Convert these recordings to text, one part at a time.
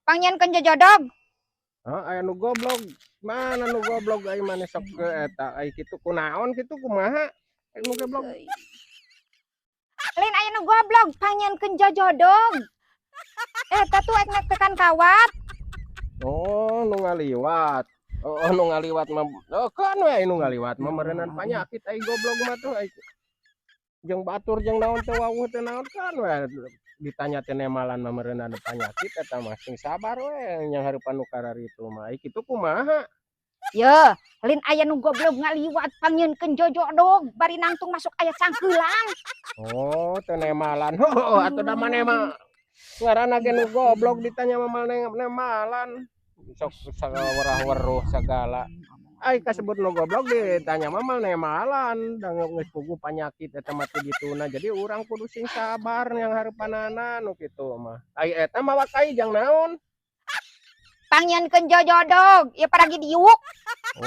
Pangnyieunkeun jojodog. Oh, aya nu goblok. Mana nu goblok ai maneh sok ke eta ai kitu kunaon kitu kumaha? Ai nu goblok. Lain aya nu goblok, pangnyieunkeun jojodog. Eta tuh ek tekan kawat. Oh, nu ngaliwat. Oh, nu ngaliwat mah. Oh, kan we nu ngaliwat mah meureunan panyakit ai goblok mah tuh ai. Jeung batur jeung naon teh wawuh teh naon kan we ditanya teh nemalan mah meureunan panyakit eta mah sing sabar we nya hareupan nu kararitu mah. Ai kitu kumaha? Ye, lain aya nu goblok ngaliwat pangnyieunkeun jojodog, bari nangtung masuk aya cangkeulan. Oh, teu nemalan. Heuh, atuh da maneh mah ngaranna ge nu goblok ditanya mah moal nemalan. Sok sawerah-weruh sagala. Ai kasebut nu goblok ditanya mah moal nemalan, da geus puguh panyakit eta mah ti dituna. Jadi urang kudu sing sabar yang hareupanana nu kitu mah. Ai eta mawa kai jang naon? Pangnyieunkeun jojodog, ieu paragi diuk.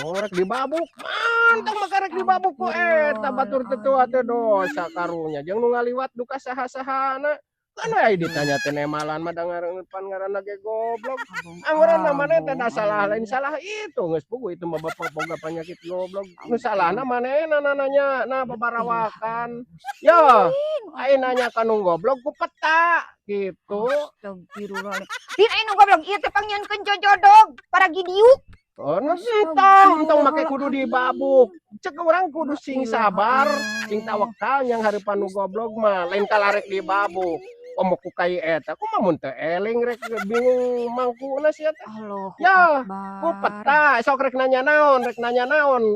Oh, rek dibabuk. Mantap mah rek dibabuk ku eta batur teu tua teh dosa karunya. Jeung nu ngaliwat duka saha-sahana. Kan we ditanya teh nemalan mah da ngaran ngaranna ge goblok. Angguran maneh teh da salah lain salah itu geus puguh itu mah bapak boga penyakit goblok. Nu salahna manehna nanya nah babarawakan. Yo, ai nanya ka nu goblok ku peta gitu. Astagfirullahaladzim. Lain aya nu goblok, ieu teh pangnyieunkeun jojodog, paragi diuk. Oh, nu entong, entong make kudu dibabuk. Cek urang kudu sing sabar, sing tawakal yang hareupan nu goblok mah lain kalarek dibabuk. Komo ku kai eta kumaha mun teu eling rek bingung mangkuna sia teh. Allahu Ya, ku Akbar. Peta sok rek nanya naon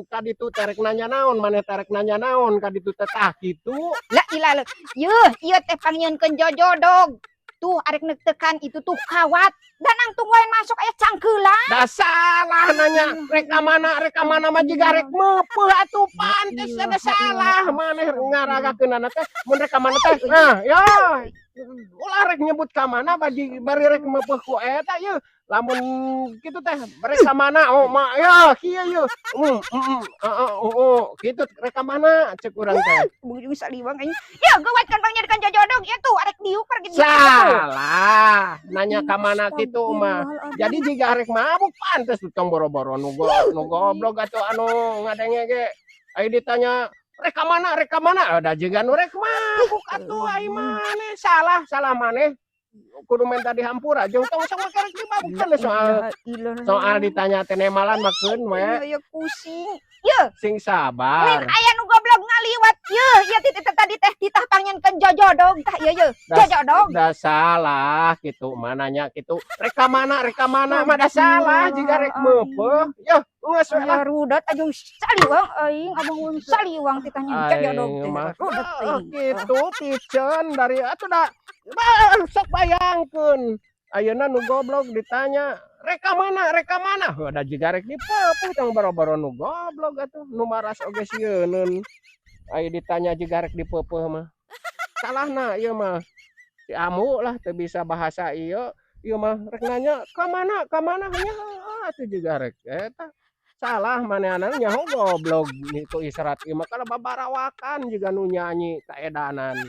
ka ditu teh rek nanya naon maneh teh rek nanya naon ka ditu teh tah kitu. La ilah, yeuh, ieu teh pangnyieunkeun jojodog. Tuh arek tekan itu tuh kawat dan nangtung wae masuk aya cangkeulan. Da salah nanya rek ka mana, rek ka mana mah jiga rek meupeuh atuh pantes ada salah maneh ngaragakeunana teh mun rek ka mana teh. Nah, ya ulah rek nyebut ka mana baji bari rek meupeuh ku eta yeuh. Lamun kitu teh rek ka mana, oh ma ya kieu yeuh, heeh, oh kitu rek ka mana cek urang teh. Bujung saliwang aing. Ya gawat kan pangnyieunkeun jojodog ieu tuh arek diuk pergi diuk tuh. Salah nanya ka mana kitu mah. Jadi jika rek mabuk pantes tong boro-boro nu goblok atuh anu ngadenge ge. Ai ditanya rek ka mana, rek ka mana, ada jiga nu rek mabuk atuh ai maneh salah, salah maneh. Kudu minta dihampura jeung tong sok make rek dibabuk kan soal soal ditanya teh nemalan mah keun we. Iya, pusing. Ye, Sing lain sabar. Aya nu goblok ngaliwat. Ye, ieu teh tadi teh titah pangnyieunkeun jojodog tah ieu ye. Jojodog. Da salah kitu mah nanya kitu. Rek ka mana, rek ka mana mah da salah jiga rek meupeeh. Yeuh, geus we lah. Aya rudat aja saliwang aing abang saliwang titah jojodog Aing teh. mah Rudat oh, aing. Kitu piceun dari atuh da sok bayangkeun. Ayeuna nu goblok ditanya rek ka mana, rek ka mana, heuh da jiga rek dipeupeut tong boro-boro nu goblok atuh nu maras oge sieuneun. Ai ditanya jiga rek dipeupeuh mah. Salahna ieu mah. Si Amu lah teu bisa bahasa ieu, ieu mah rek nanya ka mana, ka mana nya heueuh atuh jiga rek eta. Salah manehanana nyaho goblok ku isyarat ieu mah kana babarawakan jiga nu nyanyi kaedanan.